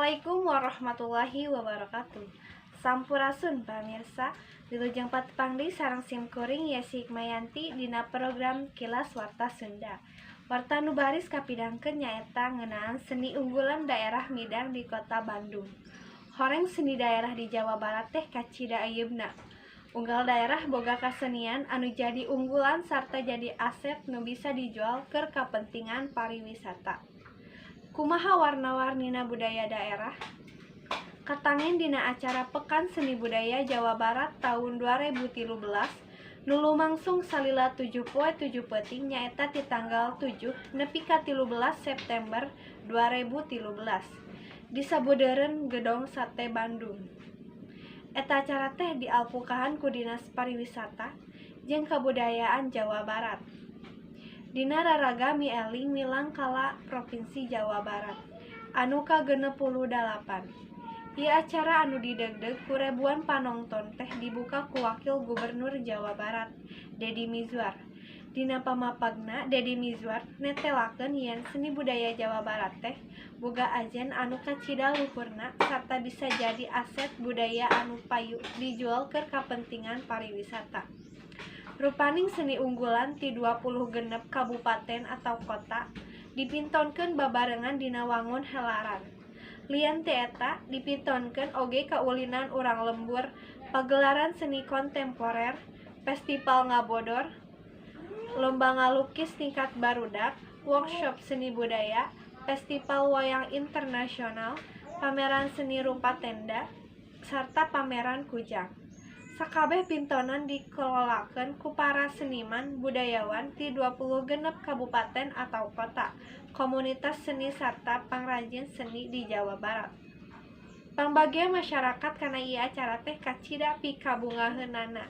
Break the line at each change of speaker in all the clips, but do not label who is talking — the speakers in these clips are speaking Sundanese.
Assalamualaikum warahmatullahi wabarakatuh. Sampurasun, pamirsa. Wilujeng patepang deui sareng sim kuring, Yesi Hikmayanti, dina program Kilas Warta Sunda. Warta nu baris kapidangkeun nyaeta ngeunaan seni unggulan daerah midang di Kota Bandung. Horeng seni daerah di Jawa Barat teh kacida ayeupna. Unggal daerah boga kasenian anu jadi unggulan sarta jadi aset nu bisa dijual keur kapentingan pariwisata. Kumaha warna-warnina budaya daerah? Katangen dina acara Pekan Seni Budaya Jawa Barat tahun 2013 nu lumangsung salila 7 poe 7 peuting, nyaeta ti tanggal 7 nepi ka 13 September 2013 di sabudeureun Gedong Sate, Bandung. Eta acara teh dialpukahan ku Dinas Pariwisata jeung Kabudayaan Jawa Barat dina raraga mieling milangkala Propinsi Jawa Barat anu ka-68. Ieu acara anu dideugdeug ku ribuan panonton teh dibuka ku Wakil Gubernur Jawa Barat, Deddy Mizwar. Dina pamapagna, Deddy Mizwar netelakeun yen seni budaya Jawa Barat teh boga ajen anu kacida luhurna sarta bisa jadi aset budaya anu payu dijual keur kapentingan pariwisata. Rupaning seni unggulan ti 26 kabupaten atau kota dipintonkeun babarengan dina wangun helaran. Lian ti eta, dipintonkeun oge kaulinan urang lembur, pagelaran seni kontemporer, festival ngabodor, lomba ngalukis tingkat barudak, workshop seni budaya, festival wayang internasional, pameran seni rupa tenda, sarta pameran kujang. Sakabeh pintonan dikelolakeun ku para seniman budayawan ti 26 kabupaten atau kota, komunitas seni sarta pangrajin seni di Jawa Barat. Pangbagea masyarakat kana ieu acara teh kacida pikabungaheunana.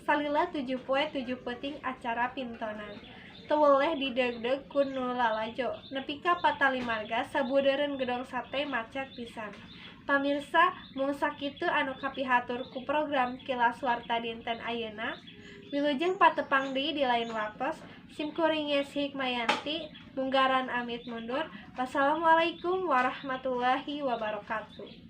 Salila 7 poe 7 peuting acara pintonan teu weleh dideugdeug ku nu lalajo nepi ka patali marga sabudeureun Gedong Sate macet pisan. Pamirsa, mung sakitu anu kapihatur ku program Kilas Warta dinten ayeuna. Wilujeng patepang deui di lain waktos. Sim kuring, Yesi Hikmayanti, munggaran amit mundur. Wassalamualaikum warahmatullahi wabarakatuh.